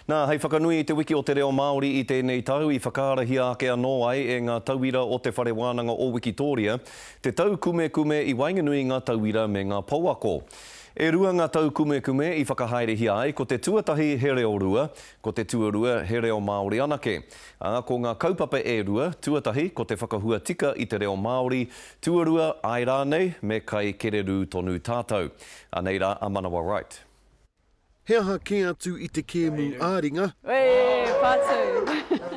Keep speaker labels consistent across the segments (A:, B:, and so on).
A: Nā, hei whakanui i Te Wiki o te Reo Māori i tēnei tau, i whakaarahia ake anō ai e ngā tauira o Te Whare Wānanga o Wikitōria te taukumekume i waenganui i ngā tauira me ngā pouako. E rua ngā taukumekume i whakahaerehia ai, ko te tuatahi he reorua, ko te tuarua he reo Māori anake. Ā, ko ngā kaupapa e rua, tuatahi ko te whakahua tika i te reo Māori, tuarua, āe rānei, me kai kererū tonu tātou. Anei rā a Manawa Wright.
B: He aha kē atu i te kēmu ā-ringa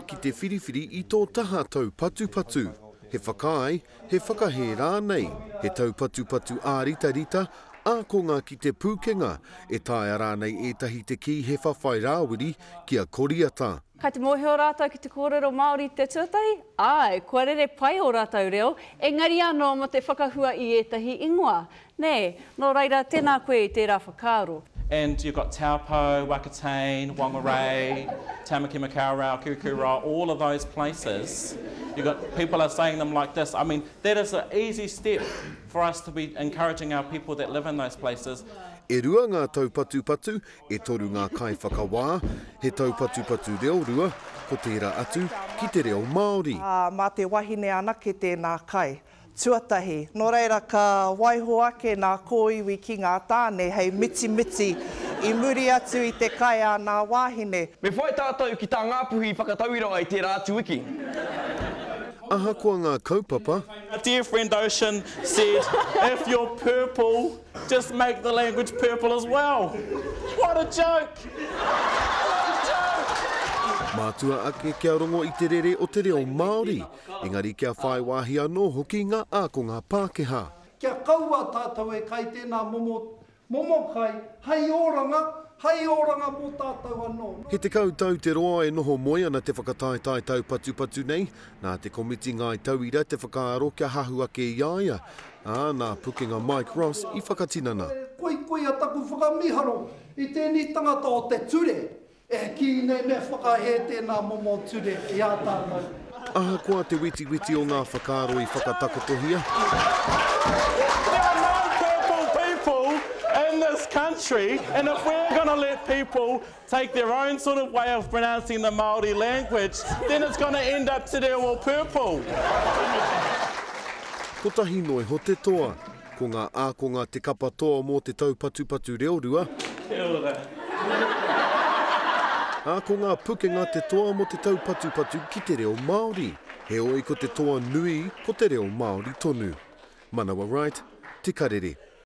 B: ki te whiriwhiri i tō taha taupatupatu, he whakaae, he whakahē rānei, he taupatupatu āritarita, ākonga ki te pūkenga, e taea rānei ētahi te kī he whawhai rāwiri ki a Koriata.
C: Kai te mōhio rātou ki te kōrero Māori te tuatahi? Āe, kua rere pai ō rātou reo, engari anō mō te whakahua i ētahi ingoa. Nē, nō reira, tēnā koe i tērā whakaaro.
D: And you've got Taupo, Whakatane, Whangarei, Tamaki Makaurau, Kirikiriroa, all of those places. You've got people are saying them like this. I mean, that is an easy step for us to be encouraging our people that live in those places.
B: E rua ngā taupatupatu, e toru ngā kaiwhakawā, he taupatupatu reorua, ko tērā atu ki te reo Māori.
E: Ā, mā te wahine anake tēnā kai. Tuatahi. Nō reira ka waiho ake nā kōiwi ki ngā tāne hei mitimiti i muri atu i te kai a nā wāhine.
F: Me whai tātou ki tā Ngāpuhi i whakatauira ai tērā atu wiki.
B: Ahakoa ngā kaupapa.
D: A dear friend Ocean said, if you're purple, just make the language purple as well. What a joke! What a joke!
B: Mātua ake kia rongo i te rere o te reo Māori. Engari kia whai wāhi anō hoki ngā ākonga Pākehā.
G: Kia kaua tātou e kai tēnā momo, momo kai hei oranga, hei oranga mō tātou anō.
B: He 10 tau te roa e noho moe ana te whakataetae taupatupatu nei. Nā te komiti Ngāi Tauira te whakaaro kia hahu ake i a ia, ā, nā Pukenga Mike Ross i whakatinana.
G: Koikoia taku whakamiharo i tēnei tangata o te ture E kī nei me whakahē tēnā momo ture i a tātou.
B: Ahakoa te wetiweti o ngā whakaaro i whakatakotohia.
D: There are no purple people in this country and if we're gonna let people take their own sort of way of pronouncing the Māori language then it's gonna end up te reo o purple.
B: Kotahi noa iho te toa. Ko ngā ākonga te kapa toa mō te taupatupatu reorua.
D: Kia ora.
B: Ā, ko ngā pukenga te toa mō te taupatupatu ki te reo Māori. Heoi ko te toa nui ko te reo Māori tonu. Manawa Wright, Te Karere.